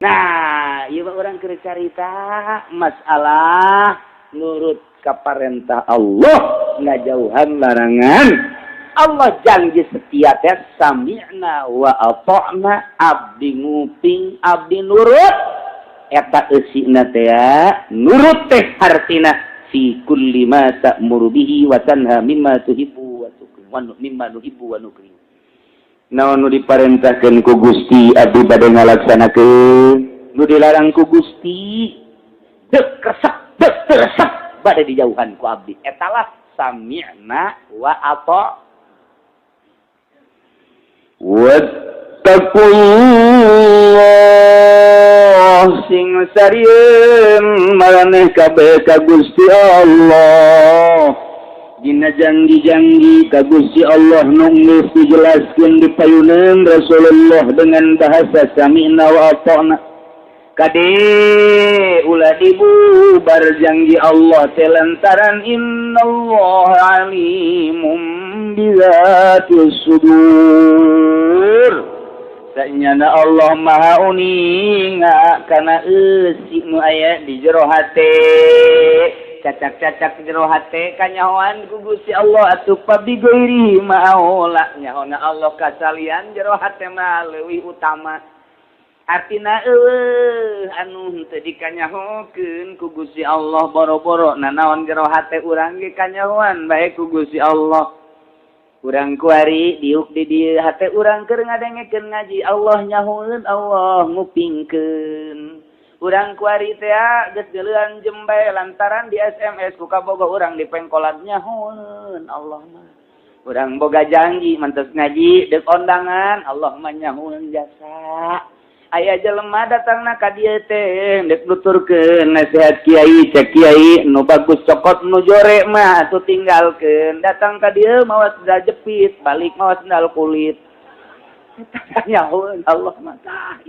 Nah, ieu urang keur carita masalah nurut ka parentah Allah, ngajauhan larangan Allah. Janji setia teh sami'na wa ata'na, abdi nguping, abdi nurut. Eta eusina teh nurut teh hartina fi kulli ma ta'muru bihi wa tanha mimma tuhibbu wa tukrihu wa mimma nuhibbu wa nukrihu. Naon nu diparentahkeun ku Gusti, abdi bade ngalaksanakeun. Nu dilarang ku Gusti, dek resep dek resep, bade dijauhan ku abdi. Etalah sami'na wa ata. Wattaqullah, sing sarieun maraneh kabeh ka Gusti Allah. Dina janji-janji ka Gusti Allah nu geus dijelaskeun di payuneun Rasulullah dengan bahasa sami'na wa ata'na. Kade, ulah dibubar janji Allah teh, lantaran innallaha alimum bizatis sudur. Sanyana Allah Maha uninga kana eusi nu aya di jero hate. Cacak-cacak jero hate kanyahoan ku Gusti Allah. Atuh pabi ghairihi ma'aula, nyahona Allah kasalian jero hate mah leuwih utama. Artina eueuh anu henteu dikanyahokeun ku Gusti Allah. Boro-boro nanaon jero hate urang ge kanyahoan bae ku Gusti Allah. Urang kuari diuk di dieu, hate urang keur ngadengekeun ngaji, Allah nyahoeun, Allah ngupingkeun. Urang kuari teh geus geuleuhan jembe lantaran di SMS ku kabogoh urang di pengkolan, nyahoeun Allah mah. Urang boga janji mantes ngaji deuk ondangan, Allah mah nyahoeun jasa. Aya jelema datangna ka dieu teh dek nuturkeun nasihat kiai, cek kiai nu bagus cokot, nu jore mah atuh tinggalkeun. Datang ka dieu mawa sendal jepit, balik mawa sendal kulit. Nyahoeun Allah mah. Tah,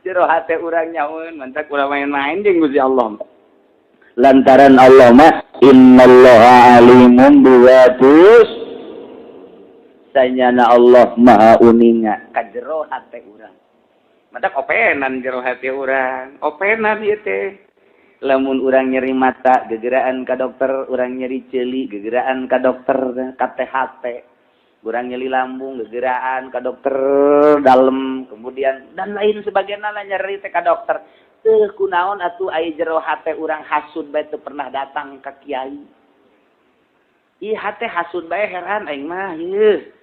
jero hate urang nyahoeun. Mantak urang main-main jeung Gusti Allah, lantaran Allah mah innallaha alimun bizatis, sanyana Allah maha uninga ka jero hate urang. Mantak openan jero hati urang, openan ieu teh. Lamun urang nyeri mata, gegeraan ka dokter. Urang nyeri ceuli, gegeraan ka dokter ka THT. Urang nyeri lambung, gegeraan ka dokter dalam, kemudian dan lain sebagainya lah, nyeri teh ka dokter. Teu kunaon atuh aya jero hate urang hasud bae, teu pernah datang ka kiai? Ih, hate hasud bae, heran aing mah. Ieu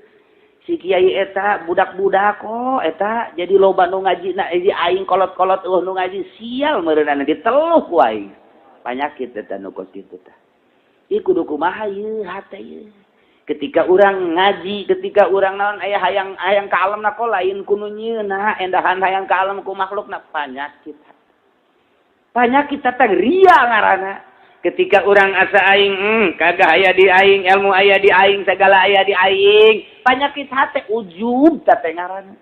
si kiai eta budak-budak kok eta jadi loba nu ngaji na, aing kolot-kolot eueuh nu ngaji. Sial meureunana, diteluh ku aing. Panyakit eta nu kos kitu tah. Ih, kudu kumaha ieu hate ieu? Ketika urang ngaji, ketika urang naon, aya hayang hayang ka alam na kok lain ku nu nyieunna, endahan hayang ka alam ku makhlukna. Panyakit, penyakit teh ria ngaranna. Ketika urang asa aing, kagak aya di aing ilmu, aya di aing segala, aya di aing. Penyakit hati ujub teh ngaranna.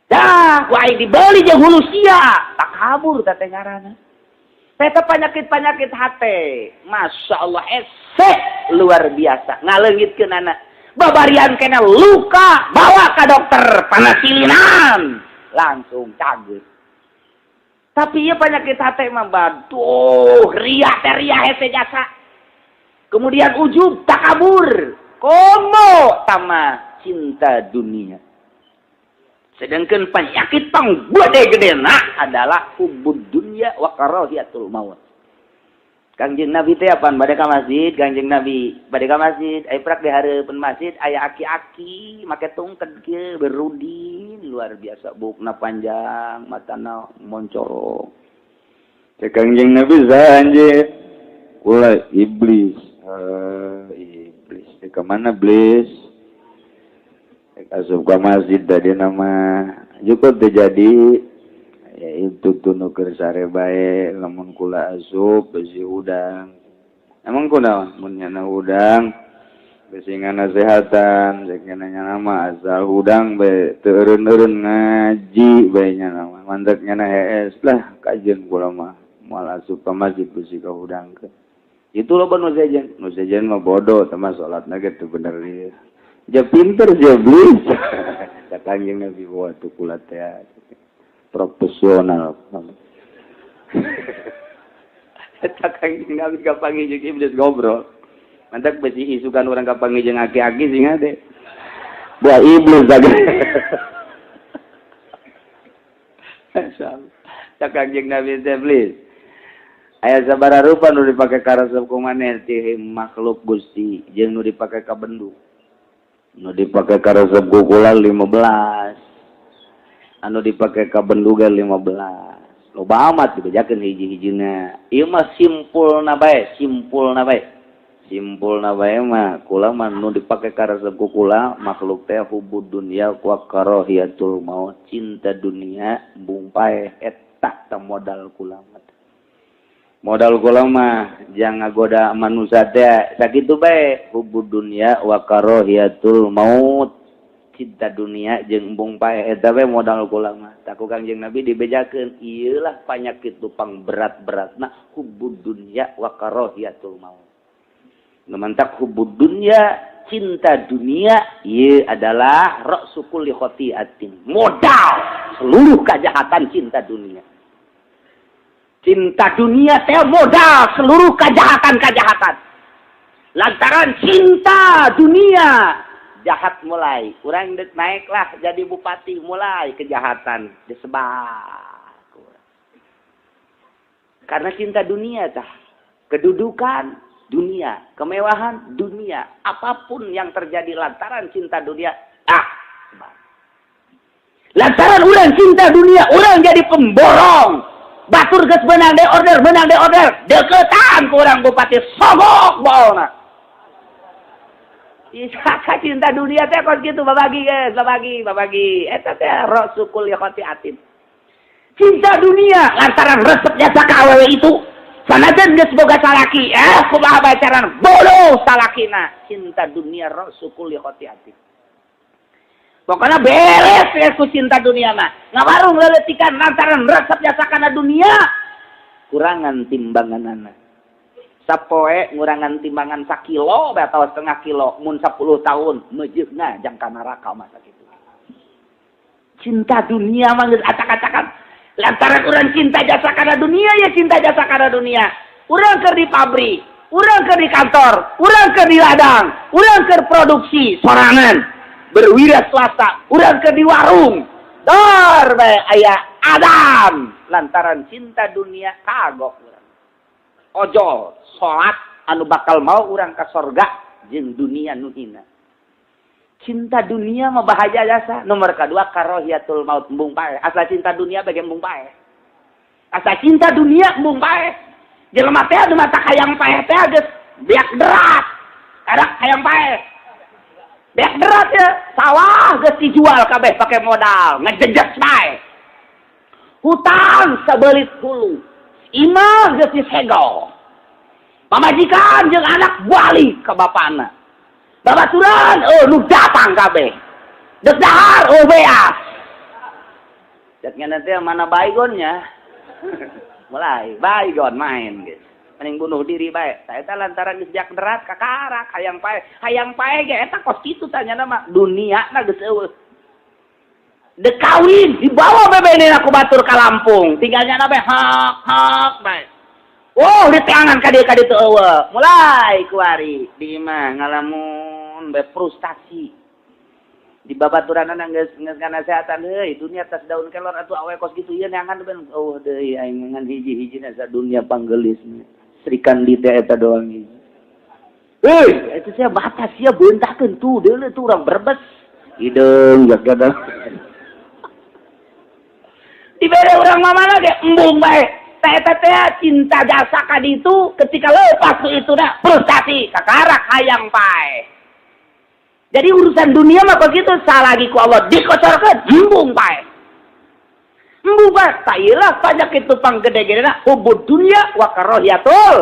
Dah ku aing dibeli jeung hulu sia, takabur teh ngaranna. Eta penyakit-penyakit hati, Masya Allah, ese luar biasa ngaleungitkeun anak babarian kena luka, bawa ke dokter, panasilinan, langsung cager. Tapi ya penyakit hati mah bantuh ria teh, ria hese jasa, kemudian ujub, takabur, komo tama cinta dunia. Sedangkan penyakit pang gede gede adalah hubud dunia wa karahiyatul maut. Kangjeng Nabi teh apaan bade ka masjid, Kangjeng Nabi bade ka masjid, aya prak di hareupeun masjid aya aki-aki make tungked kieu, berudin luar biasa, buukna panjang, matana moncorong. Cek Kangjeng Nabi, "Anjeun?" "Kula iblis." Iblis ke mana, iblis? Asup ka masjid tadi nama cukup terjadi ya itu tuh nu keur sare bae. Lamun kula asup besi udang, emang kunaon mun nyana udang besi nganasehatan? Cek nyana nama asal hudang bae, teu eureun-eureun ngaji bae. Nyana mah mantak nyana hees lah, kajeun kula mah. Moal asup ka masjid bisi kahudangkeun. Itu loba nu sejen. Nu sejen mah bodoh sama salatna ge teu bener ieu. Ja pinter sia iblis. Cak Kanjeng Nabi, wah tuh kula teh profesional. Eta Kanjeng Nabi kapanggih jeung iblis ngobrol. Mantak besi isukan urang kapanggih jeung aki-aki sing ade. Buah iblis lagi. Cak Kanjeng Nabi teh iblis. Aya sabaraha rupa nu dipake karesep ku maneh ti makhluk Gusti jeung nu dipake ka bendu. Nu dipake karesep ku kula 15. Anu dipake ka bendu ge 15. Loba amat dibejakeun hiji-hijina. Ieu mah simpulna bae, simpulna bae. Simpulna bae mah kula mah nu dipake karesep ku kula makhluk teh hubud dunya wa karahiyatul maut, cinta dunia embung paeh eta teh modal kula mah. Modal kula mah jangan ngagoda manusia teh sakitu bae, hubud dunya wa karahiyatul maut, cinta dunia jeung embung paeh eta bae modal kula mah. Tah ku Kangjeng Nabi dibejakeun ieu lah panyakit nu pang berat-beratna, hubud dunya wa karahiyatul maut. Nu mantak hubud dunya, cinta dunia ieu adalah ra'su kulli khati'atin, modal seluruh kejahatan. Cinta dunia, cinta dunia teh modal seluruh kejahatan-kejahatan. Lantaran cinta dunia jahat mulai. Urang dek naiklah jadi bupati, mulai kejahatan disebar. Karena cinta dunia tah. Kedudukan dunia, kemewahan dunia, apapun yang terjadi lantaran cinta dunia, ah, sebar. Lantaran urang cinta dunia, urang jadi pemborong. Batur geus menang de order, menang de order, deketan ku urang bupati, sogok bolna. Isa cinta dunia teh kos kitu, babagi geus, babagi, babagi. Eta teh ra'su kulli khati'atin. Cinta dunia lantaran resep jasa ka awewe itu. Sanajan geus boga salaki, eh kumaha bacaran bodoh salakina. Cinta dunia ra'su kulli khati'atin. Pokoknya beres ya ku cinta dunia mah. Ngawarung leletikan lantaran resep jasa kana dunia. Kurangan timbangan anak. Sapoe ngurangan timbangan sakilo atau setengah kilo mun 10 tahun meujeuhna jangka neraka masa gitu. Cinta dunia mah geus acak-acakan. Lantaran urang cinta jasa kana dunia ya, cinta jasa kana dunia. Urang keur di pabrik, urang keur di kantor, urang keur di ladang, urang keur produksi sorangan, berwira swasta, urang keur di warung. Dor bae aya Adam lantaran cinta dunia kagok urang. Ojol salat anu bakal mau urang ka sorga jeung dunia nu hina. Cinta dunia mah bahaya jasa. Nomor kedua karohiyatul maut, embung paeh. Asal cinta dunia bagian embung paeh. Asal cinta dunia embung paeh. Jelema teh anu mata hayang paeh teh geus beak derat. Karak hayang paeh. Beak derat ya, sawah geus dijual kabeh pake modal, ngejejes bae. Hutang sabelit hulu. Imah geus disegel. Pamajikan jeung anak balik ke bapana. Babaturan, oh nu datang kabeh. Dek dahar, oh beas. Cek nanti mana baygonnya. Mulai baygon main guys. Mending bunuh diri bae. Saya teh lantaran geus jak derat kakarak hayang paeh. Hayang paeh ge eta kos kitu tanya nama dunia na geus eueuh. Dek kawin dibawa bebene ku batur ka Lampung. Tinggalnya na bae hak hak bae. Oh, di tangan ka dieu ka ditu eueuh. Mulai kuari di imah ngalamun bae frustasi. Di babaturanana geus geus nganasehatan, heuy dunia tas daun kelor atuh awe kos kitu ieu neangan ben eueuh deui aing ngan hiji-hijina sa dunia panggelis. Srikandi teh eta doang hiji. Heuy, itu sia batas sia beuntakeun tuh deuleu tuh urang Brebes. Hideung jaga. Dibere urang mamana ge embung bae. Teh eta teh cinta jasa ka ditu, ketika lepas ku itu dah frustasi kakarak hayang paeh. Jadi urusan dunia mah begitu, salah lagi ku Allah dikocorkeun embung paeh. Embung bae. Tailah banyak itu pang gede-gedena hubud dunia wa karahiyatul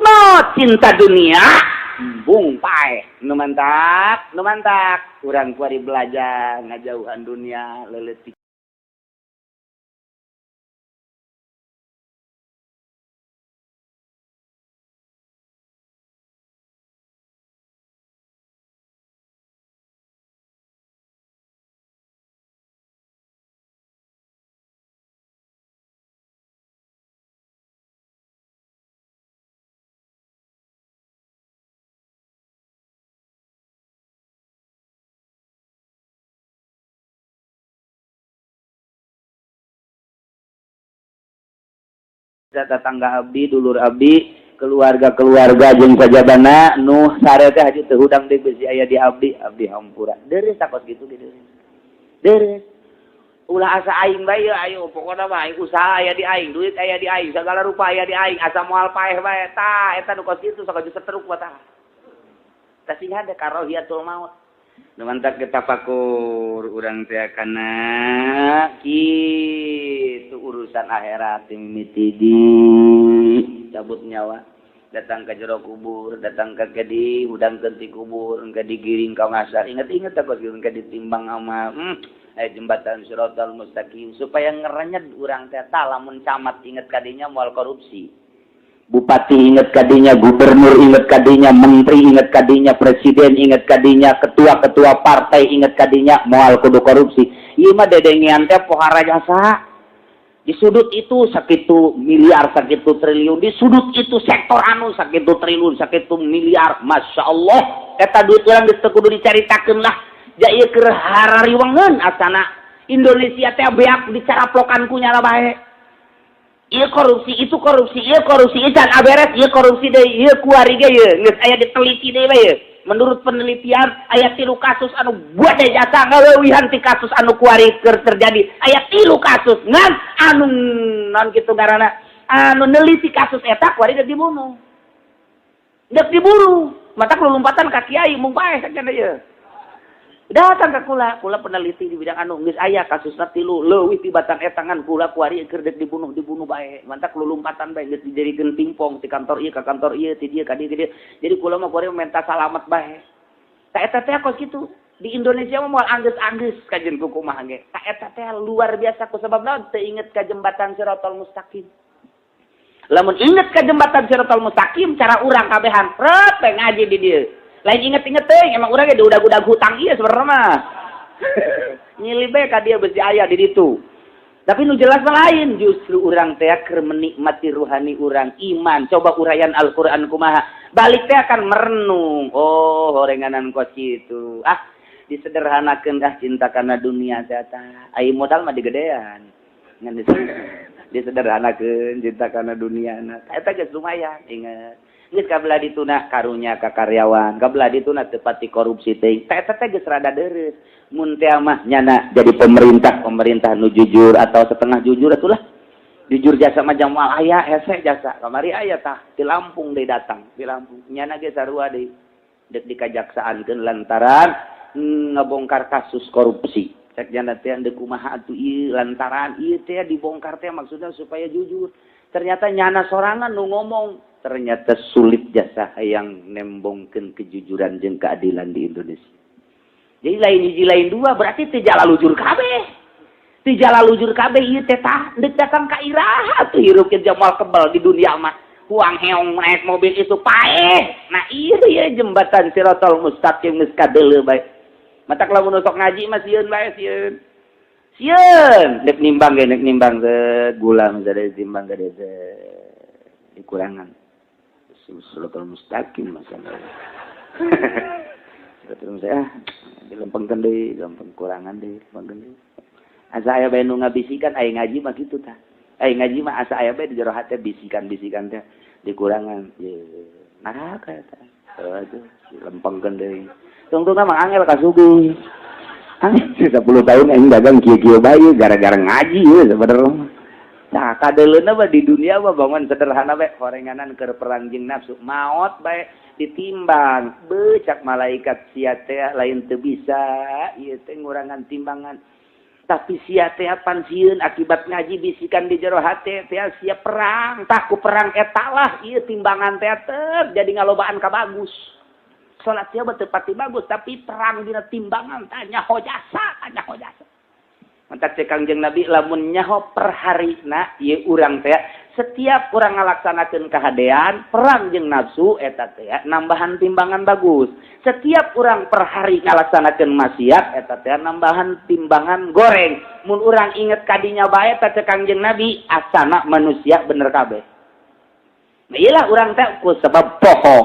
no, cinta dunia embung paeh. Nu mantak, nu mantak urang kuari belajar ngajauhan dunia leuletik. Tetangga abdi, dulur abdi, keluarga-keluarga jeung sajabana nu sare teh haji teu hudang deui, bisi aya di abdi, abdi hampura. Deres takos kitu ge deres. Deres. Ulah asa aing bae, ayo pokona mah aing usaha aya di aing, duit aya di aing, segala rupa aya di aing, asa moal paeh bae. Tah, eta nu kos kitu sok setruk mah tah. Tah, sing hade karohiyatul maut. Nu mantak tafakur urang teh kana kitu urusan akhirat, mimiti di cabut nyawa, datang ke jero kubur, datang ke di hudangkeun ti kubur, ke digiring ka mahsyar. Ingat-ingat takos kitu ke ditimbang amal. Jembatan siratal mustaqim supaya ngerenyet urang teh. Lamun camat inget kadinya, moal korupsi. Bupati inget kadinya, gubernur inget kadinya, menteri inget kadinya, presiden inget kadinya, ketua-ketua partai inget kadinya, moal kudu korupsi. Ieu mah dedengean teh pohara jasa. Di sudut itu sakitu miliar, sakitu triliun, di sudut itu sektor anu sakitu triliun, sakitu miliar. Masya Allah, eta duit urang geus teu kudu dicaritakeun lah. Ja ieu keur harariwengeun asana Indonesia teh beak dicaraplokan ku nyala bae. Ieu korupsi, itu korupsi, ieu korupsi, ieu can aberes, ieu korupsi deui, ieu kuari ge ieu geus aya diteliti deui bae. Menurut penelitian aya tilu kasus anu buat deh jasa ngaleuwihan ti kasus anu kuari keur terjadi. Aya tilu kasus ngan anu non kitu ngaranna anu neliti kasus eta kuari dek dibunuh. Dek dibunuh. Matak lompatan ka kiai mung bae saja ieu. Datang ke kula, kula peneliti di bidang anu, geus aya kasusna tilu leuwih tibatan eta, ngan kula kuari keur dek dibunuh, dibunuh bae. Mantak lompatan bae geus dijadikeun pingpong ti kantor ieu ka kantor ieu, ti dieu ka dieu ka dieu. Jadi kula mah kuari minta salamet bae. Ta eta teh kos kitu. Di Indonesia mah moal anggeus-anggeus kajeun ku kumaha ge. Ta eta teh luar biasa ku sebab naon? Teu inget ka jembatan siratal mustaqim. Lamun inget ka jembatan siratal mustaqim, cara urang kabehan rep ngaji di dieu. Lain inget-inget teh, emang urang ge udah-udah hutang ieu sebenarnya mah. Nyilih bae ka dia besi aya di ditu. Tapi nu jelas mah lain, justru urang teh keur menikmati ruhani urang iman. Coba uraian Al-Qur'an kumaha. Balik teh akan merenung. Oh, horenganan kos kitu. Ah, disederhanakeun dah cinta karena dunia teh tah. Ai modal mah digedean. Ngan disederhanakeun cinta karena dunia. Nah, eta geus lumayan, inget. Geus kabelah dituna karunya ka karyawan, kabelah dituna teu pati korupsi teh. Eta teh geus rada deureuh. Mun teh mah nyana jadi pemerintah, pemerintah nu jujur atau setengah jujur atulah. Jujur jasa mah moal aya, hese jasa. Kamari aya tah di Lampung deui, datang di Lampung. Nyana ge sarua deui. Dek dikajaksaankeun lantaran ngebongkar kasus korupsi. Cek nyana teh deuk kumaha atuh ieu, lantaran ieu teh dibongkar teh maksudnya supaya jujur. Ternyata nyana sorangan nu ngomong, ternyata sulit jasa yang nembongkeun kejujuran jeung keadilan di Indonesia. Jadi lain hiji lain dua, berarti teu lalujur kabeh. Teu lalujur kabeh ieu teh tah, deuk datang ka iraha tuh hirup ke moal kebal di dunia mah. Huang heong naik mobil itu paeh. Nah, ieu ieu jembatan siratal mustaqim geus kadeuleu bae. Matak lamun sok ngaji mah sieun bae, sieun. Sieun dek nimbang ge, dek nimbang teh gula misalnya ditimbang gede teh dikurangan. Siratal mustaqim masalah. Siratal mustaqim ah dilempengkeun deui, dilempeng kurangan deui, lempengkeun deui. Asa aya bae nu ngabisikan, aya ngaji mah kitu tah. Aya ngaji mah asa aya bae di jero hate bisikan-bisikan teh dikurangan. Ye, neraka eta. Aduh, dilempengkeun deui. Tungtungna mah angel kasuguh. Angel 10 tahun aing dagang kieu-kieu bae gara-gara ngaji ye sebenarnya. Nah, kadeuleuna mah di dunia mah bangun sederhana bae, horenganan keur perang jeung nafsu. Maot bae ditimbang, becak malaikat, sia teh lain teu bisa ieu teh ngurangan timbangan. Tapi sia teh pansieun akibat ngaji bisikan di jero hate teh sia perang. Tah, ku perang eta lah ieu timbangan teh jadi ngalobaan ka bagus. Salat sia teu pati bagus, tapi perang dina timbangan tah nyaho jasa, nyaho jasa. Mantak cek Kangjeng Nabi, lamun nyaho per harina ieu urang teh setiap urang ngalaksanakeun kahadean perang jeung nafsu eta teh nambahan timbangan bagus. Setiap urang per hari ngalaksanakeun maksiat eta teh nambahan timbangan goreng. Mun urang inget kadinya bae teh, cek Kangjeng Nabi, asana manusia bener kabeh. Nah, iyalah urang teh ku sebab poho.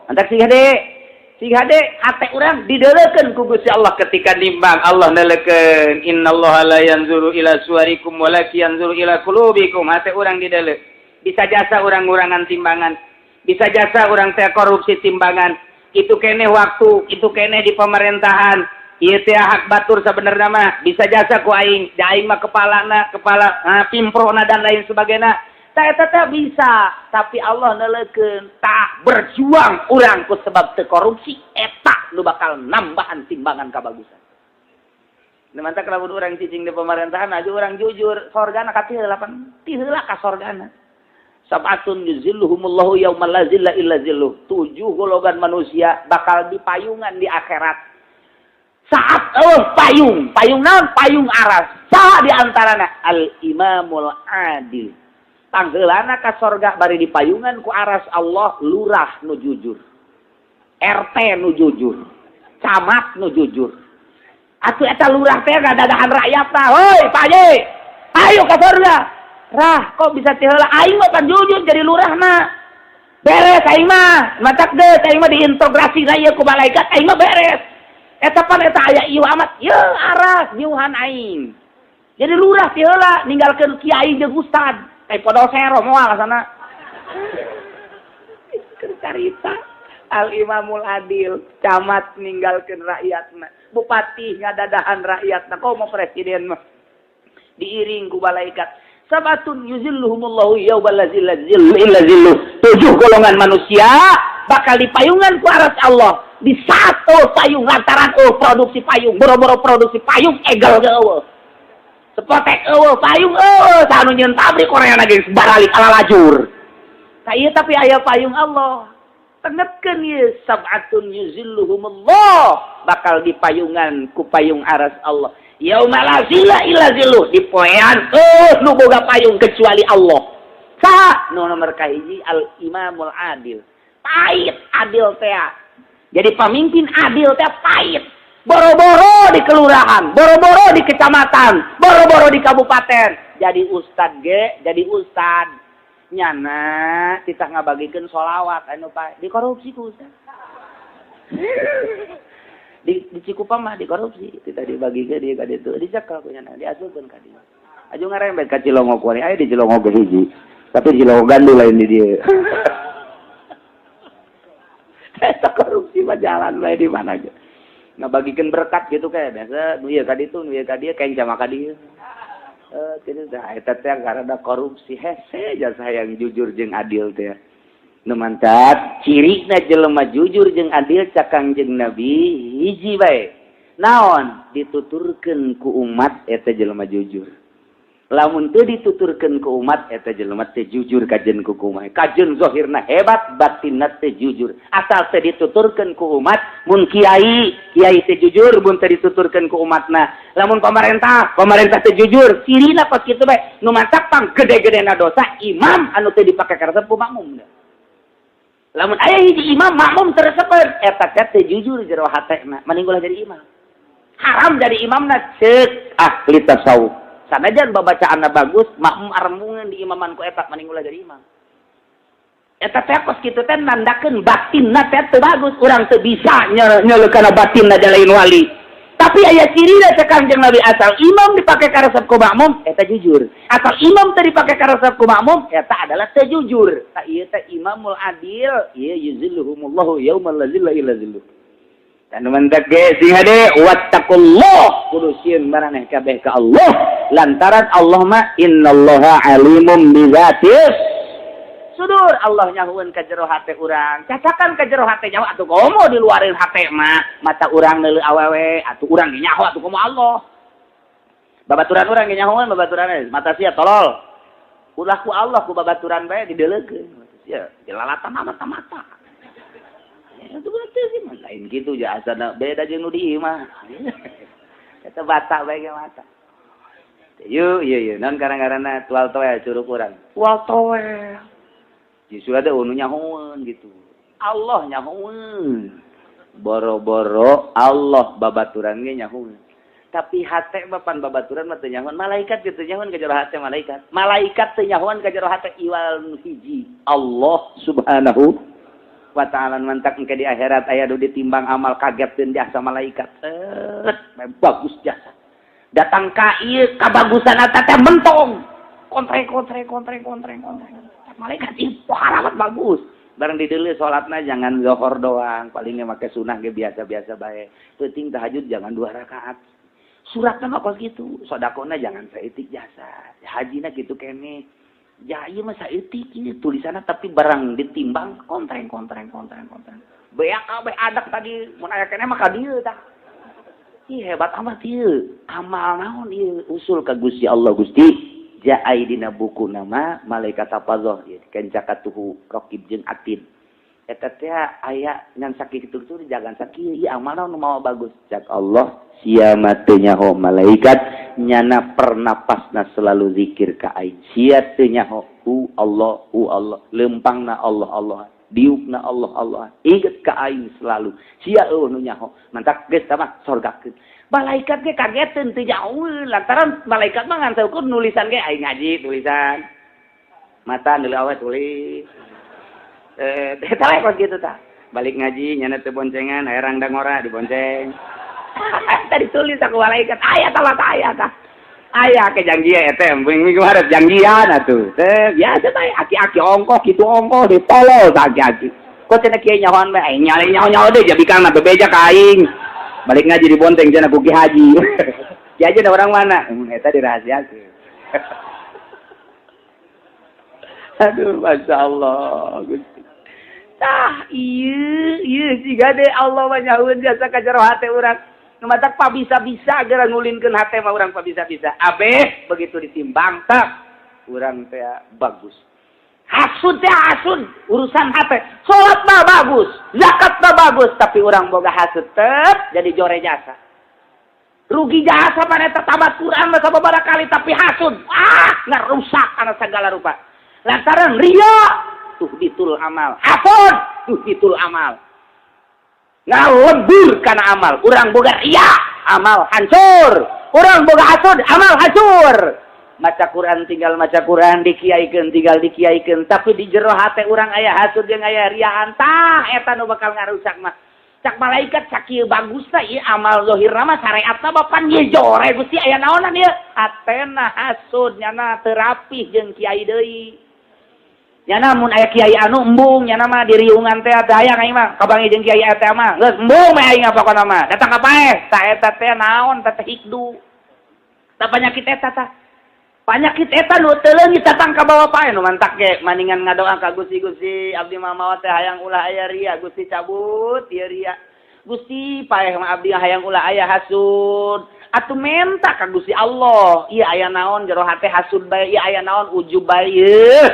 Mantak sih hade sing hade hate urang dideulekeun ku Gusti Allah ketika nimbang. Allah neuleukeun, innallaha la yanzuru ila suwarikum walakin yanzuru ila qulubikum. Hate urang dideuleu. Bisa jasa urang ngurangan timbangan, bisa jasa urang teh korupsi timbangan. Itu kene waktu itu kene di pemerintahan ieu teh hak batur sebenarnya mah bisa jasa ku aing, da aing mah kepalana, kepala pimprona dan lain sebagainya. Tak eta teh bisa, tapi Allah neuleukeun. Tah, berjuang urang ku sebab teu korupsi, eta nu bakal nambahan timbangan kabagusan. Nu mantak lamun urang cicing di pemerintahan aja urang jujur, sorgana ka tiheula pan, tiheula ka sorgana. Sab'atun yuzilluhumullahu yauma la zilla illa zilluh. Tujuh golongan manusia bakal dipayungan di akhirat. Saat oh payung, payung naon? Payung aras. Saha di antarana? Al imamul adil. Pangheulana ka sorga bari dipayungan ku aras Allah, lurah nu jujur. RT nu jujur. Camat nu jujur. Atuh eta lurah teh ngadadahan rakyat tah. Hoi, Pak Haji. Ayo ka surga. Rah, kok bisa ti heula? Aing mah pan jujur jadi lurahna. Beres aing mah. Matak geus aing mah diintegrasi na ieu ku malaikat, aing mah beres. Eta pan eta aya ieu amat. Ye aras nyuhan aing. Jadi lurah ti heula ninggalkeun kiai jeung ustad. Kayak podosero moal ka sana. Keur carita al imamul adil, camat ninggalkeun rakyatna, bupati ngadadahan rakyatna, komo presiden mah diiring ku malaikat. Sab'atun yuzilluhumullahu yauma la zilla illa zilluh. Tujuh golongan manusia bakal dipayungan ku aras Allah di saat oh payung, lantaran oh produksi payung, boro-boro produksi payung, egel ge eueuh, sepotek eueuh, payung eueuh, saha nu nyieun pabrik Korea lagi baralik ala lajur. Tah ieu, tapi aya payung Allah. Tengetkeun ieu, sab'atun yuzilluhumullah, bakal dipayungan ku payung aras Allah. Yauma la zilla illa zilluh, di poean eueuh nu boga payung kecuali Allah. Saha? Nu nomor kahiji, al imamul adil. Pahit adil teh. Jadi pemimpin adil teh pahit. Boro-boro di kelurahan, boro-boro di kecamatan, boro-boro di kabupaten. Jadi ustad ge, jadi ustad. Nyana kita ngabagikeun sholawat anu pak dikorupsi ku ustad. Di Cikupa mah dikorupsi, kita dibagikeun di ka ditu, dicekel ku nyana, diasupkeun ka dieu. Aju ngarembet ka Cilongok kuari, aya di Cilongok ge hiji. Tapi Cilongok gandul, lain di dieu. Eta korupsi mah jalan bae di mana aja. Ngabagikeun berkat gitu, kayak biasa nu ieu ka ditu, nu ieu ka dieu, kenca mah ka dieu. Eh, gitu dah, eta teh karena korupsi. Hese jasa yang jujur jeung adil teh. Nu mantap cirina jelema jujur jeung adil cak Kangjeng Nabi hiji bae. Naon? Dituturkeun ku umat, eta jelema jujur. Lamun teu dituturkeun ku umat, eta jelema teu jujur. Kajen ku kumaha? Kajen zahirna hebat, batinna teu jujur. Asal teu dituturkeun ku umat. Mun kiai, kiai teu jujur mun teu dituturkeun ku umatna. Lamun pemerintah, pemerintah teu jujur. Cirina pas kitu bae. Nu matak pang gede-gedena dosa imam anu teu dipake karesep ku makmum. Lamun aya hiji imam, makmum teu resepeun, eta teh teu jujur jero hatena, mending ulah jadi imam. Haram jadi imamna ceuk ahli tasawuf. Sanajan babacaanna bagus, makmum arembungan di imaman ku eta, mending ulah jadi imam. Eta teh kos kitu teh nandakeun batinna teh teu bagus. Urang teu bisa nyeleukana batinna da lain wali. Tapi aya cirina cek Kangjeng Nabi, asal imam dipake karesep ku makmum, eta jujur. Asal imam teu dipake karesep ku makmum, eta adalah teu jujur. Tah, ieu teh imamul adil, ieu yuzilluhumullahu yauma la zilla illa zilluh. Dan mantak ge sing hade, wattaqullah, kudu sieun maraneh kabeh ka Allah, lantaran Allah mah innallaha alimum bizatis sudur. Allah nyahueun ka jero hate urang, cacakan ka jero hate nyaho atuh. Komo diluarin hate mah, mata urang neuleu awewe atuh urang ge nyaho atuh. Komo Allah, babaturan urang ge nyahoeun babaturan, mata sia tolol. Ulah ku Allah, ku babaturan bae dideleukeun sia dilalatan mata-mata. Itu berarti sih mah lain gitu ya, asana beda jeung nu di imah. Eta bata bae ge mata. Yuk, iya iya, non karang-karana tual toel curug urang. Tual toel. Justru ada unu nyahoeun gitu. Allah nyahoeun. Boro-boro Allah, babaturan ge nyahoeun. Tapi hate bapan babaturan mah teu nyahoeun, malaikat gitu nyahoeun ka jero hate malaikat. Malaikat teu nyahoeun ka jero hate iwal hiji. Allah Subhanahu wa ta'ala. Mantak engke di akhirat aya nu ditimbang amal, kaget deun jasa malaikat. Eh, bagus jasa. Datang ka ieu kabagusan eta teh mentong. Kontreng kontreng kontreng kontreng kontreng. Cek malaikat ih pohara bagus. Barang dideuleu salatna jangan zohor doang, palingnya make sunah ge biasa-biasa bae. Penting tahajud jangan dua rakaat. Suratna mah kos kitu, sodakohna jangan saeutik jasa. Hajina kitu keneh. Ya ieu mah saeutik ieu tulisanna, tapi barang ditimbang kontreng kontreng kontreng kontreng. Beak kabeh adak tadi mun aya keneh mah ka dieu tah. Ih, hebat amat ieu. Amal naon ieu? Usul ka Gusti Allah, Gusti. Jaai dina buku nama malaikat hafazah ieu kenca katuhu raqib jeung atid. Eta teh aya ngan sakitu kitu jangan sakieu ieu amal naon nu mawa bagus. Cak Allah, sia mah teu nyaho malaikat, nyana pernapasna selalu zikir ka aing. Sia teu nyaho hu Allah hu Allah, lempangna Allah Allah, diukna Allah Allah, inget ka aing selalu. Sia eueuh nu nyaho. Mantak geus mah sorgakeun. Malaikat ge kageteun teu jauh lantaran malaikat mah ngan saukur nulisan ge, aing ngaji tulisan. Mata deuleu awe tulis. Eh, eta we kos kitu tah. Balik ngaji nyana teu boncengan, aya rangda ngora dibonceng. Tadi tulis aku malaikat, aya tah aya tah. Aya ke janjian eta minggu harap janjian atuh. Teh biasa bae aki-aki ongkoh kitu ongkoh ditolol tah aki-aki. Kok cenah kiai nyahoan bae, aing nyale nyaho-nyaho deui jabikang bebeja ka aing. Balik ngaji dibonteng cenah ku Ki Haji. Ki Haji da orang mana? Eta dirahasiakeun. Aduh, Masya Allah. Gusti. Tah, ieu, ieu siga deh Allah mah nyahueun jasa ka jero hate urang. Nu matak pabisa-bisa geura ngulinkeun hate mah urang pabisa-bisa. Abeh begitu ditimbang tak urang teh bagus. Hasud teh hasud urusan hate. Salat mah bagus, zakat mah bagus, tapi urang boga hasud tep jadi jore jasa. Rugi jasa mana eta tamat Quran mah sababaraha kali tapi hasud. Ah, ngarusak kana segala rupa. Lantaran ria tuhbitul amal. Hasud tuhbitul amal. Ngalebur kana amal. Urang boga ria, amal hancur. Urang boga hasud, amal hancur. Maca Quran tinggal maca Quran, dikiaikeun tinggal dikiaikeun, tapi di jero hate urang aya hasud jeung aya riaan, tah eta nu bakal ngarusak mah. Cak malaikat, sakieu bagusna ieu amal zahirna mah, syariatna mah, pan ieu jore Gusti aya naonan ieu? Hatena hasud, nyana teu rapih jeung kiai deui. Nyana mun aya kiai anu embung, nyana mah diriungan teh teu hayang aing mah kabangi jeung kiai eta mah. Geus embung mah aing pokona mah. Datang ka paeh, tah eta teh naon teh hikdu. Tah penyakit eta tah. Penyakit eta nu teu leungit datang ka bawa paeh. Nu mantak ge maningan ngadoa ka Gusti, Gusti, abdi mah maot teh hayang ulah aya ria, Gusti, cabut ieu ria. Gusti, paeh mah abdi hayang ulah aya hasud. Atuh menta ka Gusti Allah. Ieu aya naon jero hate hasud bae, ieu aya naon ujub bae ieu.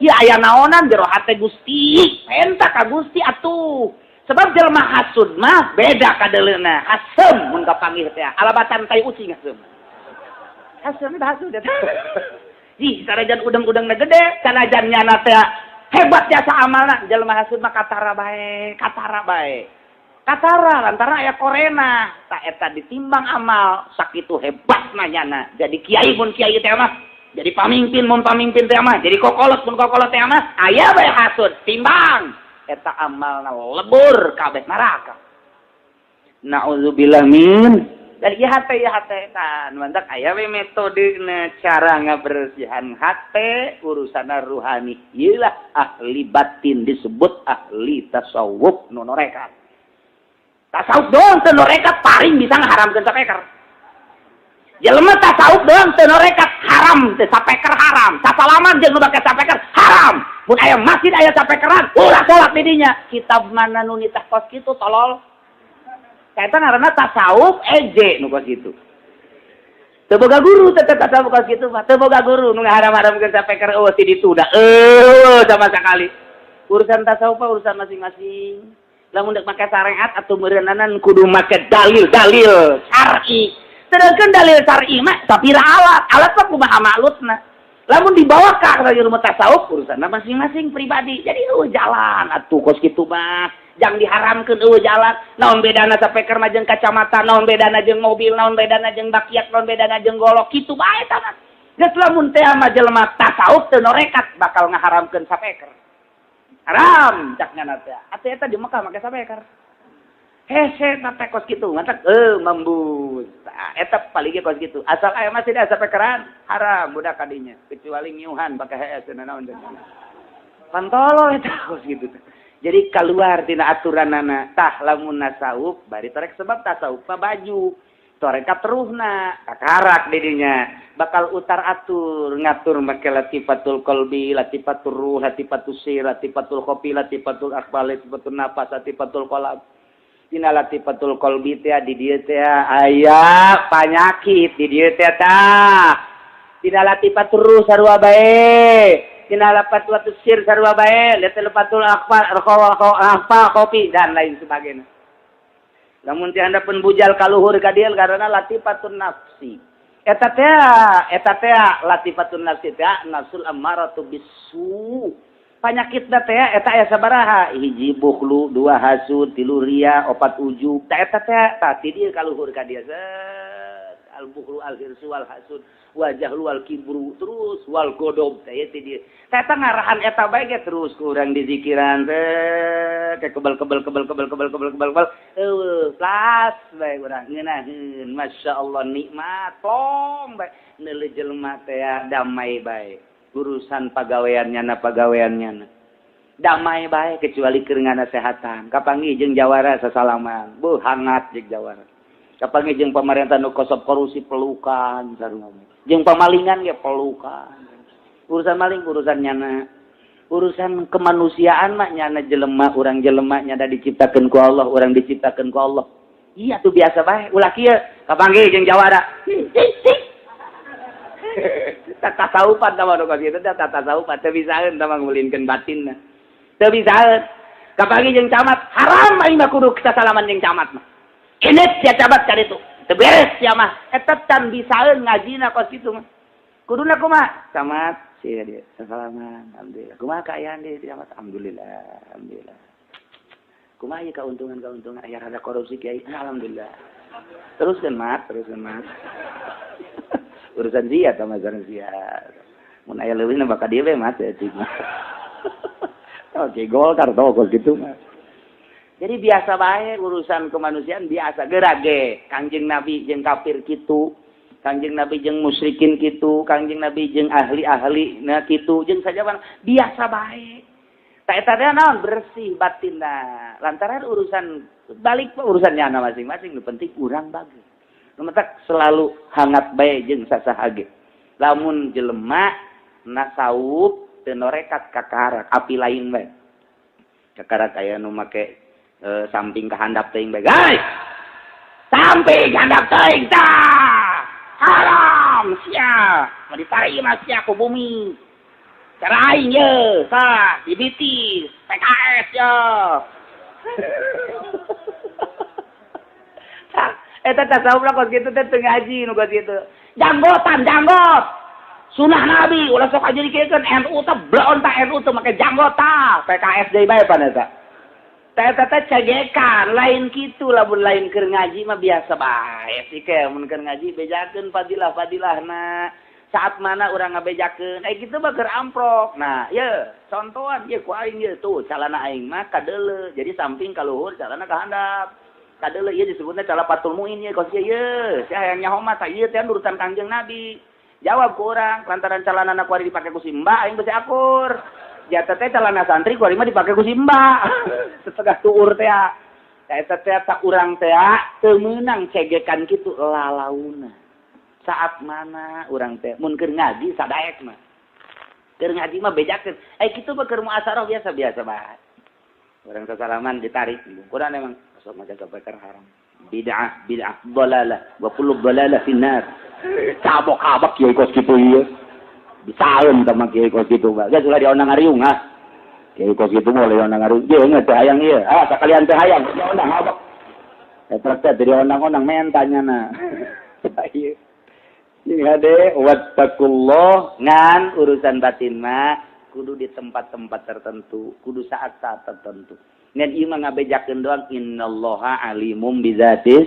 Ieu aya naonan jero hate Gusti. Menta ka Gusti atuh. Sebab jelema hasud mah beda kadeleuna. Hasem mun kapanggih teh. Alabatan tai ucing hasem. Hasem itu hasud eta. Ih, sanajan udang-udangna gede, sanajan nyana teh hebat jasa amalna, jelema hasud mah katara bae, katara bae. Katara lantaran aya korena, tah eta ditimbang amal sakitu hebatna nyana. Jadi kiai mun kiai teh mah, jadi pamimpin mun pamimpin teh mah, jadi kokolot mun kokolot teh mah, aya bae hasud, timbang eta amalna lebur kabeh neraka. Nauzubillah min. Dan ieu hate, ieu hate tah mantak aya we metode cara ngabersihan hate urusan ruhani. Ieu lah ahli batin disebut ahli tasawuf nu norekat. Tasawuf doang teu norekat paling bisa ngaharamkeun sapeker. Jelema tasawuf doang teu norekat haram teu sapeker haram. Sasalaman jeung nu make sapeker haram. Mun aya masjid aya sapekeran ulah salat di dinya. Kitab mana nu nitah kos kitu, tolol? Eta ngaranna tasawuf eje nu kos kitu. Teu boga guru teh tasawuf kos kitu mah, teu boga guru nu ngaharam-haramkeun sapeker eueuh ti ditu da eueuh sama sekali. Urusan tasawuf mah urusan masing-masing. Lamun dek make syariat atau meureunanan kudu make dalil-dalil syar'i. Sedangkan dalil syar'i mah sapira alat, alat mah kumaha maklutna. Lamun dibawa ka ilmu tasawuf urusanna masing-masing pribadi. Jadi eueuh jalan atuh kos kitu mah. Jangan diharamkeun eueuh jalan. Naon bedana sapeker mah jeung kacamata, naon bedana jeung mobil, naon bedana jeung bakiak, naon bedana jeung golok, kitu bae tah mah. Geus lamun teh mah jelema tasawuf teu norekat bakal ngaharamkeun sapeker. Haram cak nyana teh. Atuh eta di Mekah make sapeker. Hese teh kos kitu, matak mambus. Tah eta paling ge kos kitu. Asal aya masih ada sapekeran, haram budak kadinya. Kecuali ngiuhan pake hees naon. Pantolo eta kos kitu. Jadi keluar tina aturanana. Tah lamun nasawuf bari torek sebab tasawuf mah baju. Torek terusna kakarak didinya bakal utar atur ngatur make latifatul qalbi, latifatul ruh, latifatul sir, latifatul khofi, latifatul akhbar, latifatul nafas, latifatul qalb. Dina latifatul qalbi teh di dieu teh aya panyakit di dieu teh tah. Dina latifatul ruh sarua bae. Dina latifatul sir sarua bae, latifatul akhbar, akhfa, khofi dan lain sebagainya. Lamun teh handapeun bujal kaluhur ka dieu karena latifatun nafsi. Eta teh latifatun nafsi teh nafsul ammaratu bisu. Panyakitna teh eta aya sabaraha? Hiji bukhlu, dua hasud, tilu riya, opat ujub. Tah eta teh tah ti dieu kaluhur ka dieu. Al bukhlu, al hirsu, wal hasud, wal jahlu, wal kibru, terus wal godob teh ti dieu. Tah eta ngarahan eta bae ge terus ku urang dizikiran teh ke kebal kebal kebal kebal kebal kebal kebal kebal eueuh plas bae urang ngeunaheun, masyaallah, nikmat plong bae neuleuh jelema teh damai bae urusan pagaweannya na pagaweannya damai bae kecuali keur nganasehatan. Kapanggih jeung jawara sasalaman, buh, hangat jeung jawara. Kapanggih jeung pemerintah nu kosop korupsi pelukan sarua, jeung pamalingan ge pelukan. Urusan maling urusan nyana, urusan kemanusiaan mah nyana jelema, urang jelema nyana diciptakeun ku Allah, urang diciptakeun ku Allah. Iya tuh biasa bae. Ulah kieu kapanggih jeung jawara tasawufan tah nu kitu teh, tasawufan teu bisaeun tah ngulinkeun batinna, teu bisaeun. Kapanggih jeung camat, haram aing mah kudu sasalaman jeung camat mah, ini sia camat kan itu teu beres sia mah. Eta can bisaeun ngajina kos kitu mah. Kuduna kumaha? Camat sia dia sasalaman, alhamdulillah, kumaha kaayaan dia camat? Alhamdulillah, alhamdulillah. Kumaha ieu keuntungan-keuntungan? Aya rada korupsi, kiai. Alhamdulillah. Teruskeun mat, teruskeun mat. Urusan sia sama urusan sia. Mun aya leuwihna bakal dia we mat ya. Oke, Golkar tau kos gitu mah. Jadi biasa bae urusan kemanusiaan biasa gerak ge. Kangjeng Nabi jeung kafir kitu, Kangjeng Nabi jeung musyrikin kitu, Kangjeng Nabi jeung ahli-ahli nah kitu, jeung saja biasa bae. Tak eta teh naon bersih batinna. Lantaran urusan balik urusan nyana masing-masing, nu penting urang bagus. Nu matak selalu hangat bae jeung sasaha ge. Lamun jelema nasawuf teu norekat kakarak api lain bae. Kakarak aya nu make samping ka handap teuing bae. Guys. Samping handap teuing tah. Haram sia. Mau ditarima sia ku bumi. Cara aing ye, tah dibitis PKS yo. Tah, eta tasawuf lah kos kitu teh teu ngaji nu kos kitu. Janggotan janggot. Sunah Nabi ulah sok aja dikiekeun NU teh bloon tah, NU teh make janggot tah. PKS deui bae pan eta. Teh eta teh cegekan lain kitu. Lamun lain keur ngaji mah biasa bae sih ke. Mun keur ngaji bejakeun fadilah-fadilahna. Saat mana urang ngabejakeun gitu mah keur amprok. Nah, ye contohan ye ku aing ye tuh calana aing mah kadeuleu, jadi samping ka luhur, calana ka handap kadeuleu. Ieu disebutna cala Fathul Muin ye kos ye sia hayang nyaho mah tah ieu teh urutan Kangjeng Nabi. Jawab ku urang lantaran calana na kuari dipake ku si Mbak aing besi akur jata teh celana santri kuari mah dipake ku si Mbak setengah tuur teh. Eta teh tak urang teh teu meunang cegekan kitu lalauna. Saat mana urang teh mun keur ngaji sadaek mah, keur ngaji mah bejakeun kitu mah. Keur muasarah biasa-biasa bae urang sasalaman ditarik Quran emang sok maca sapeker haram, bid'ah, bid'ah dhalalah wa kullu dhalalah finnar. Cabok-cabok kiai kos kitu ieu bisaeun sama kiai kos kitu mah. Geus ulah diondang ngariung ah kiai kos kitu mah, ulah diondang ngariung. Ieu teh hayang ieu ah sakalian teh hayang diondang abak eta teh diondang-ondang mentanya na ieu. Sing hade wattaqullah. Ngan urusan batin mah kudu di tempat-tempat tertentu, kudu saat-saat tertentu. Ngan ieu mah ngabejakeun doang, innallaha alimum bizatis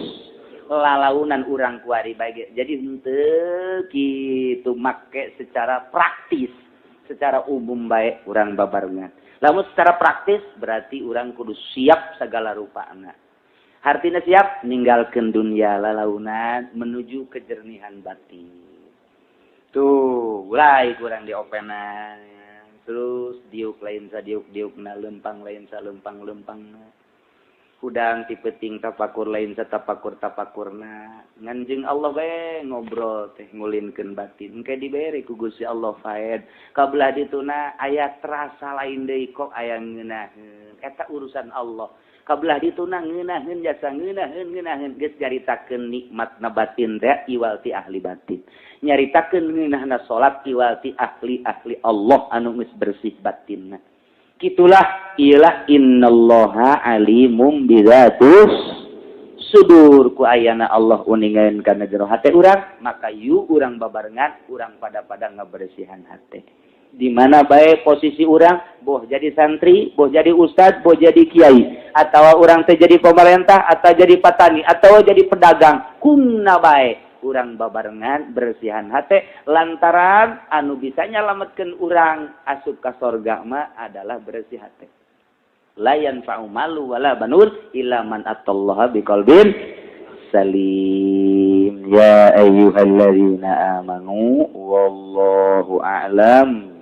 lalaunan urang kuari bae. Jadi henteu kitu make secara praktis, secara umum bae urang babarengan. Lamun secara praktis berarti urang kudu siap segala rupana. Artinya siap ninggalkan dunia lalaunan menuju kejernihan batin. Tuh, mulai kurang diopenan. Terus diuk lain sa diuk-diuk na, lempang lain sa lempang-lempangna, hudang ti peuting tapakur lain sa tapakur tapakurna, ngan jeung Allah bae ngobrol teh, ngulinkeun batin. Engke dibere ku Gusti Allah faed. Kabelah dituna aya terasa lain deui, kok aya ngeunaheun, eta urusan Allah. Kabelah dituna ngeunaheun, jasa ngeunaheun ngeunaheun, geus nyaritakeun nikmatna batin teh iwal ti ahli batin, nyaritakeun ngeunahna salat iwal ti ahli-ahli Allah anu geus bersih batinna. Gitulah ilah innallaha alimum bidzatis sudur. Ku ayana Allah uningaeun kana jero hate urang, maka yu urang babarengan, urang pada-pada ngabersihan hate. Di mana bae posisi urang, boh jadi santri, boh jadi ustad, boh jadi kiai, atau urang teh jadi pemerintah, atau jadi petani, atau jadi pedagang, kumna bae urang babarengan bersihan hate, lantaran anu bisa nyalametkeun urang asup ka sorga mah adalah bersih hate. La yanfa'u malu wala banun illa man atallaha biqalbin salim. Ya ayyuhalladzina amanu, wallahu a'lam.